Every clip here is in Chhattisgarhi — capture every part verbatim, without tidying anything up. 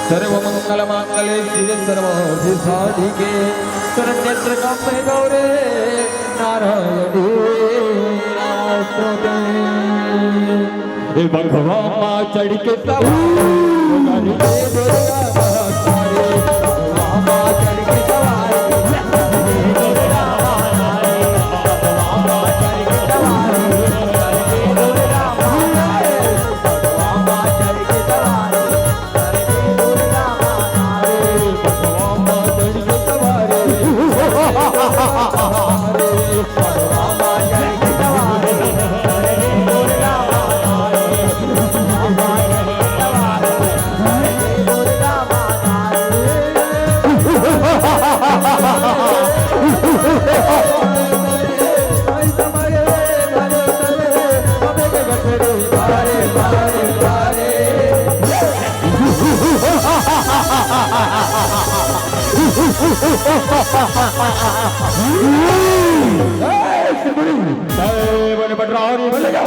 सर्वमंगल मांगल्ये शिवे सर्वार्थ साधिके शरण्ये त्र्यंबके गौरी नारायणी नमोस्तुते। ए बघवा माँ चढ़ के सवार, ओ गरुड़े दुर्गा माँ तारे। बघवा माँ चढ़ के सवार, जय बन पटरारी बन जा।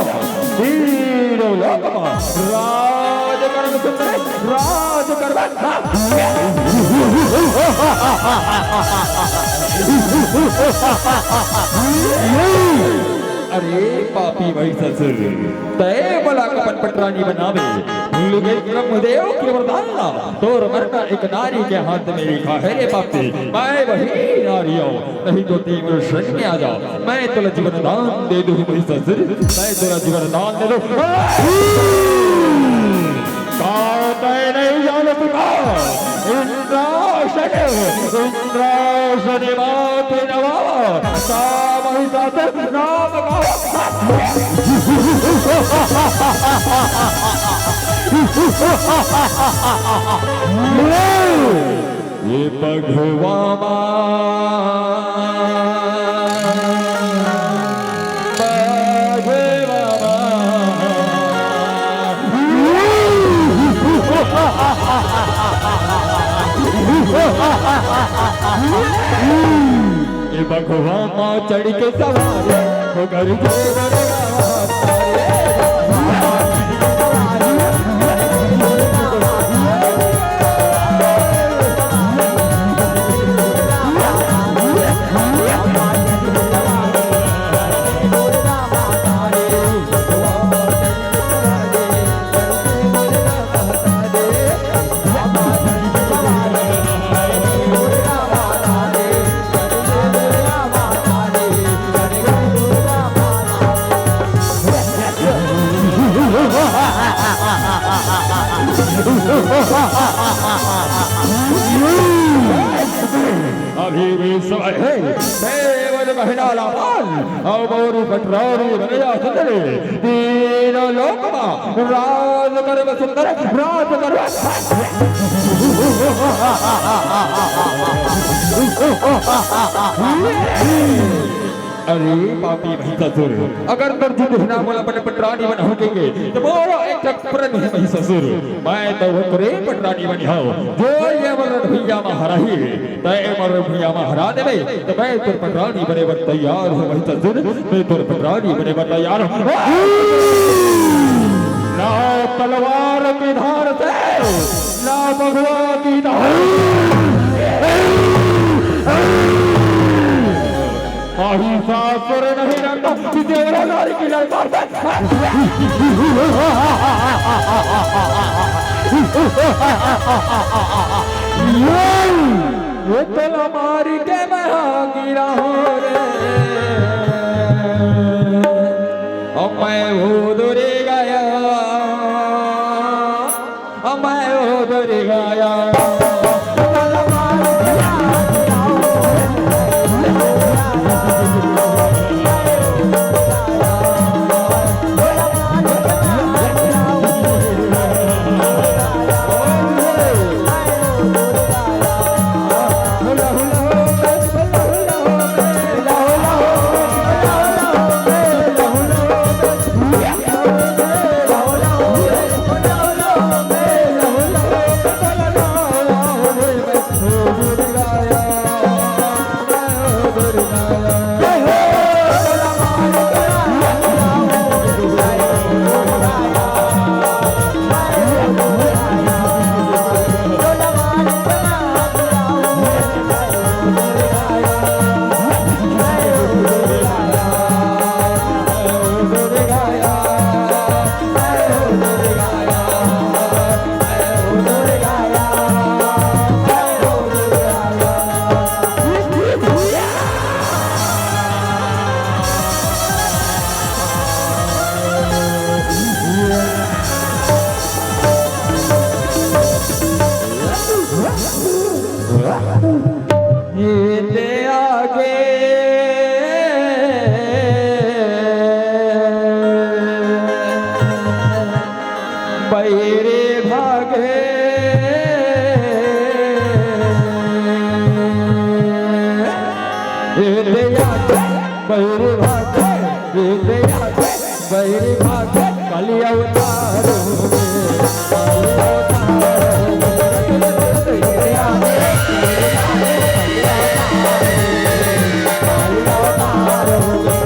तीनों लोक में राज करम सुंदर, राज करम। अरे पापी महिषासुर, तय बला कपन पटरानी बनावे, लुगे ब्रह्मदेव के वरदान ला, तोर मरना एक नारी के हाथ में लिखा है रे पापी। मैं वही नारी हूँ, नहीं तो तीन सैन्य आ जा, मैं तोला जीवन दान दे दूँ महिषासुर, मैं तोला जीवन दान दे दूँ। का तय नहीं जान सका? इंद्रासन, इंद्रासन माथे नवा, का महिषासुर नाम का। ये पघवा माँ, पघवा माँ। ये बघवा माँ चढ़ के सवार हो गरुड़। अभी भी समय है, देवर बहना लापाल, अउ मोर पटरानी बन जा सुंदरी, तीनों लोक मा राज करब सुंदर, राज करब। अरे पापी महिषासुर, अगर तोर जिद हे ना मोला अपन पटरानी बनाहूं कहिके, त मोला एक ठक प्रण हे महिषासुर, मैं तो ओकरे पटरानी बनिहां, जो ये मोर भुइयां मा हराही, तय मोर भुइयां मा हरा देबे, त मैं तोर पटरानी बने बर तैयार हूं महिषासुर, मैं तोर पटरानी बने बर तैयार हूं। ना तलवार की धार से, ना बघवा की धार। महिषासुर नहीं डरता, देवरा नारी की ललकार से। ये तोला मारी के मैं हाँ गिरा हूँ रे। अब मैं उधर गया, अब मैं उधर गया। बैरी भागे, बैरी भागे, काली अवतार हो गे, काली अवतार हो गे।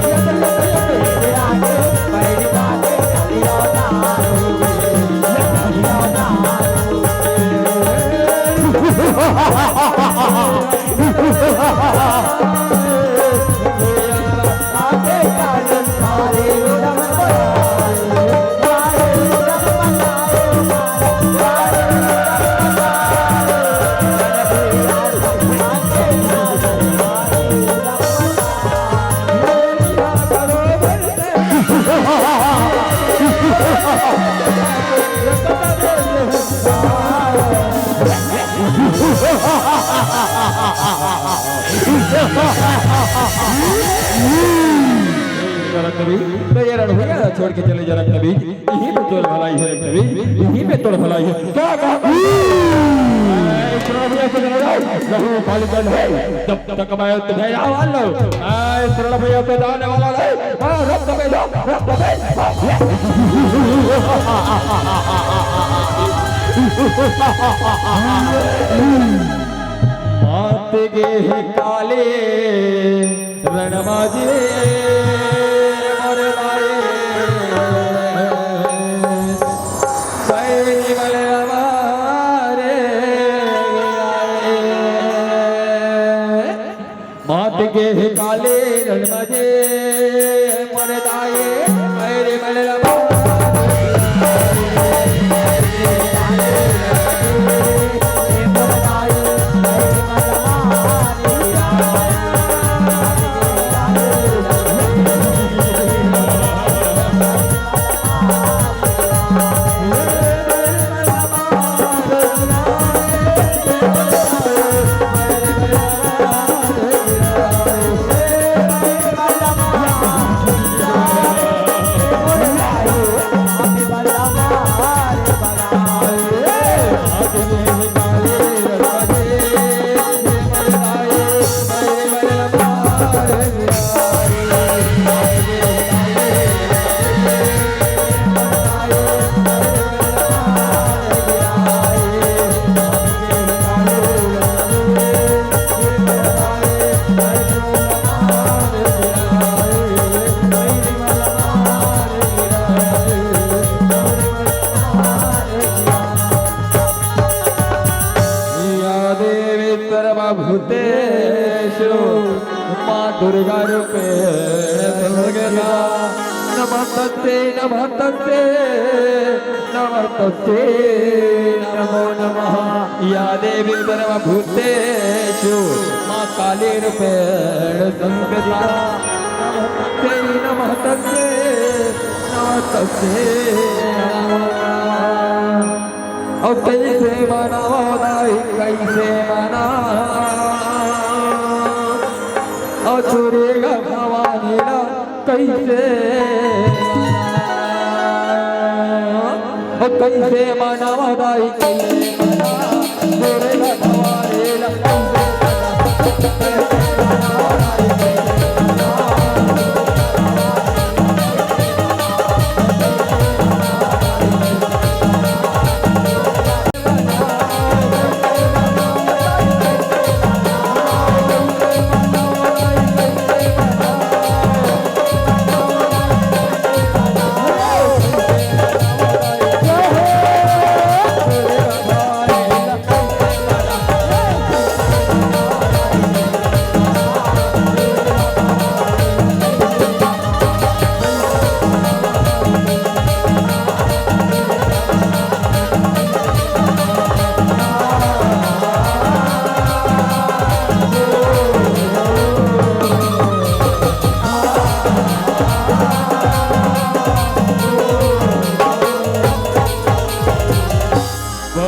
रक्तबीज, तो ये रण भैया छोड़ के चले जा रक्तबीज। यहीं पे तोर भलाई है रक्तबीज, यहीं पे तोर भलाई है। क्या कहा? ए, शरण भैया को जरा जाओ, रहू पालिकन है। जब तक मैं तुम्हें आवाज लो, ए, शरण भैया को जाने वाला नहीं। हाँ, रक्त में दो, रक्त में। मात गे हे काले रणमा जे मोर लाए, पैनी मल हमारे आए। मात गे हे काले रणमा जे मोर दाए, पैनी मल हमारे या देवी सर्वभूतेषु माँ दुर्गा रूपेण संस्थिता। नमस्तस्यै नमस्तस्यै नमस्तस्यै नमो नमः। या देवी सर्वभूतेषु माँ काली रूपेण संस्थिता। नमस्तस्यै नमस्तस्यै नमस्तस्यै नमो नमः। अउ कइसे मनावव दाई, कइसे मनावव? अउ चुरेगा भवानी ला कइसे मनावव? अउ कइसे मनावव दाई, कइसे मनावव? चुरेगा भवानी ला कइसे मनावव?